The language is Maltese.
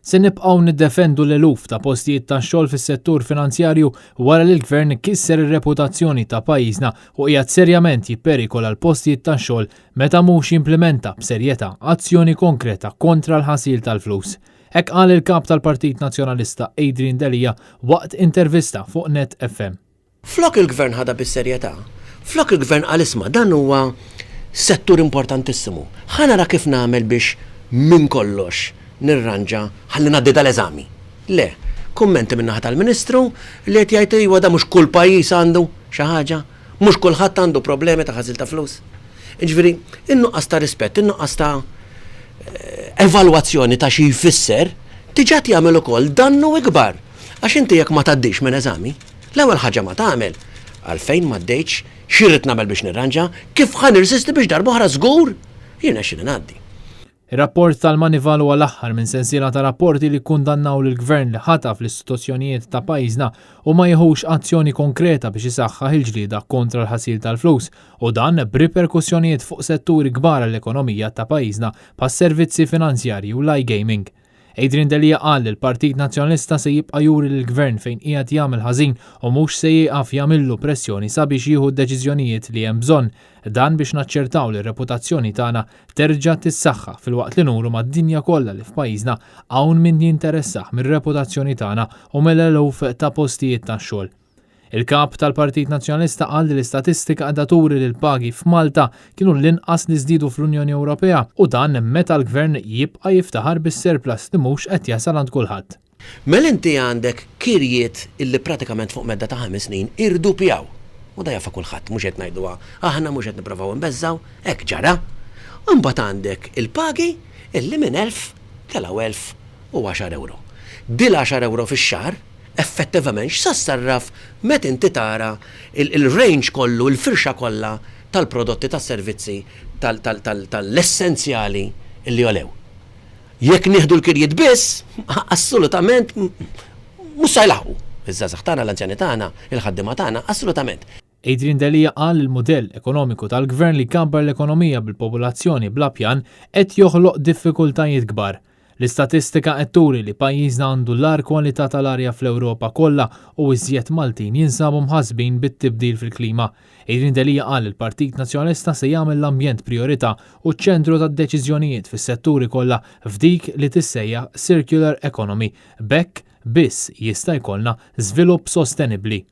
Se nibqgħu niddefendu l-eluf ta' postijiet ta' xogħol fis-settur finanzjarju wara li l-Gvern kisser ir-reputazzjoni ta' pajjiżna u qiegħed serjament jipperikola l-postijiet ta' xogħol meta mhux jimplimenta b'serjetà azzjoni konkreta kontra l-ħasil tal-flus. Hekk qal il-Kap tal-Partit Nazzjonalista Adrian Delia waqt intervista fuq Net FM. Flok il-Gvern ħadha bis-serjetà, flok il-Gvern qal isma' dan huwa settur importantissimu, ħa nara kif nagħmel biex minn kollox nirranġa ħalli ngħaddi dal-eżami. Le. Kummenti min-naħa tal-Ministru li qed jgħid iwa da mhux kull pajjiż għandu xi ħaġa, mhux kulħadd għandu problemi ta' ħasil ta' flus. Jiġifieri, in-nuqqas ta' rispett, in-nuqqas ta' evalwazzjoni ta' xi jfisser diġà qed jagħmel ukoll dannu ikbar. Għax inti jekk ma tgħaddix minn eżami, L-ewwel ħaġa ma tagħmel, għalfejn m'għaddejtx, x'irrid nagħmel biex nirranġa, kif ħa nirsisti biex darb'oħra żgur jirnexxili ngħaddi. Ir-rapport tal-Moneyval huwa l-aħħar minn sensiela ta' rapporti li kkundannaw lill-Gvern li ħataf l-istituzzjonijiet ta' pajjiżna u ma jieħux azzjoni konkreta biex isaħħaħ il-ġlieda kontra l-ħasil tal-flus u dan b'riperkussjonijiet fuq setturi kbar għall-ekonomija ta' pajjiżna bħas-servizzi finanzjarji u l-iGaming. Adrian Delia qal li l-Partit Nazzjonalista se jibqa' juri lill-Gvern fejn qiegħed jagħmel ħażin u mhux se jieqaf jagħmillu pressjoni sabiex jieħu d-deċiżjonijiet li hemm bżonn. Dan biex naċċertaw li r-reputazzjoni tagħna terġa' tissaħħaħ filwaqt li nuru mad-dinja kollha li f'pajjiżna hawn min jinteressah mir-reputazzjoni tagħna u mill-eluf ta' postijiet tax-xogħol. Il-Kap tal-Partit Nazzjonalista qal li l-istatistika qiegħda turi li l-pagi f'Malta kienu l-inqas li żdiedu fl-Unjoni Ewropea u dan meta l-Gvern jibqa' jiftaħar bis-surplus li mhux qed jasal għand kulħadd. Mela inti għandek kirjiet illi pratikament fuq medda ta' ħames snin irdupjaw. U da jafha kulħadd, mhux qed ngħiduha aħna, mhux qed nipprovaw inbeżżgħu, hekk ġara. U mbagħad għandek il-pagi illi minn 1,000 telgħu 1,010 ewro. Dil-għaxar ewro fix-xahar effettivament x'sa ssarraf meta inti tara il-range kollu, il-firxa kollha tal-prodotti, tas-servizzi, tal-essenzjali li għolew. Jekk nieħdu l-kirjiet biss, assolutament mhux sa jlaħħqu. Iż-żgħażagħ tagħna, l-anzjani tagħna, il-ħaddiema tagħna, assolutament. Adrian Delia qal li l-mudell ekonomiku tal-Gvern li jkabbar l-ekonomija bil-popolazzjoni bla pjan qed joħloq diffikultajiet kbar. L-istatistika qed turi li pajjiżna għandu l-agħar kwalità tal-arja fl-Ewropa kollha u iżjed Maltin jinsabu mħassbin bit-tibdil fil-klima. Adrian Delia qal li l-Partit Nazzjonalista se jagħmel l-ambjent prijorità u ċ-ċentru tad-deċiżjonijiet fis-setturi kollha f'dik li tissejjaħ circular economy. B'hekk biss jista' jkollna żvilupp sostenibbli.